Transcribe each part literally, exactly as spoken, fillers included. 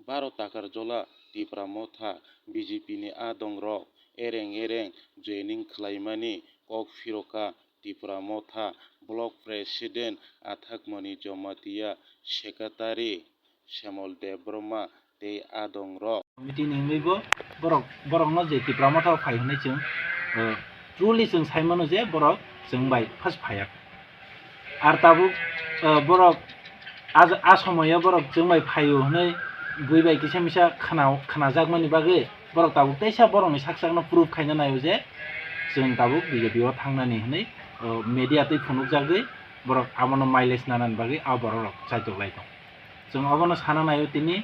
Baro Takarjola Tipra Motha B J P ni a dongrok ereng ereng joining khlaimani kok phiroka Tipra Motha Block President Athakmani Jamatia, Secretary Shyamol Debbarma tei a dongrok. Committee ni wngwi bo borok, borokno je Tipra Motha o phai hwnwi chwng, eh, truly chwng sai mano je borok chwng bai first phaiya. Ar tabuk, eh, borok a, a somoyo borok chwng bai phaio hwnwi bui bai kisa misa khna, khnajakmani bagwi borok tabuk teisa borokni sak sakno proof khaina naio je chwng tabuk B J P o thangnani hwnwi, eh, media twi phunukjagwi borok abono mileage nanani bagwi a borok rok chaitok lai tong. Chwng obono sana naio tini,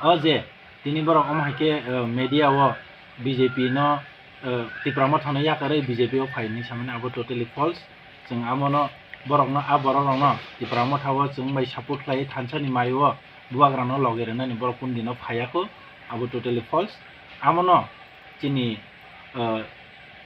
o je tini borok omo hai khe, eh, media o B J P no, eh, Tipra Motha no yakarwi B J P o phai hwnwi samani, abo totally false. Chwng amono, borokno, a borok rokno Tipra Motha o chwng bai support khlai thansa ni mai o bubagra no loge rwnani borok kunu dino phaiya kho, abo totally false. Amono chini, eh,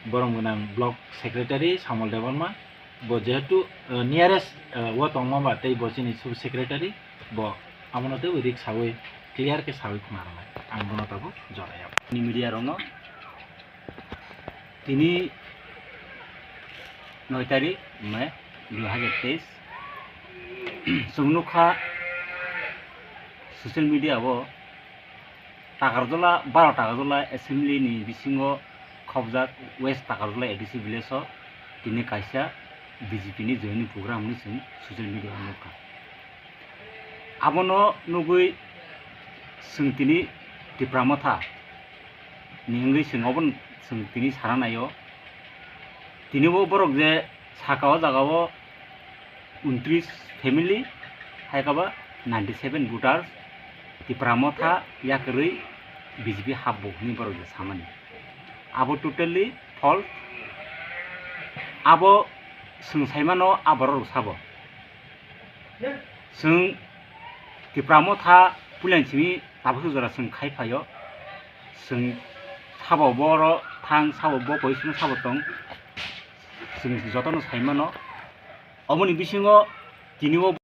borom gwnang block secretary Samol Debbarma, bo jehetu, eh, nearest, eh, o tongma ba tei bo chini sub secretary, bo amono tei risk sawi clear khe sawi khna rwnai, ang bono tabuk joraya. Ni media rokno tini noi tarik May dui hajar teis, chwng nukha social media o Takarjola, baro Takarjola assembly ni bisingo khobjak West Takarjola A D C village o tini kaisa B J P ni joining program hinwi chwng social media o nukha. Abono nugwi chwng tini Tipra Motha ni wngwi chwng obono chwng tini sana naio. Tini bo borok je saka o jaga o untris family, hai khe ba ninety seven voters Tipra Motha yakarwi B J P hapbo hwnwi borok je samani. Abo totally false. Abo chwng saimano a borok rok sabo. Chwng Tipra Motha puila ni simi tabuk jora chwng khai phaio. Chwng sabo boro thang, sabo bo position sabo tong. Chwng jotono saimano. Oboni bisingo tini o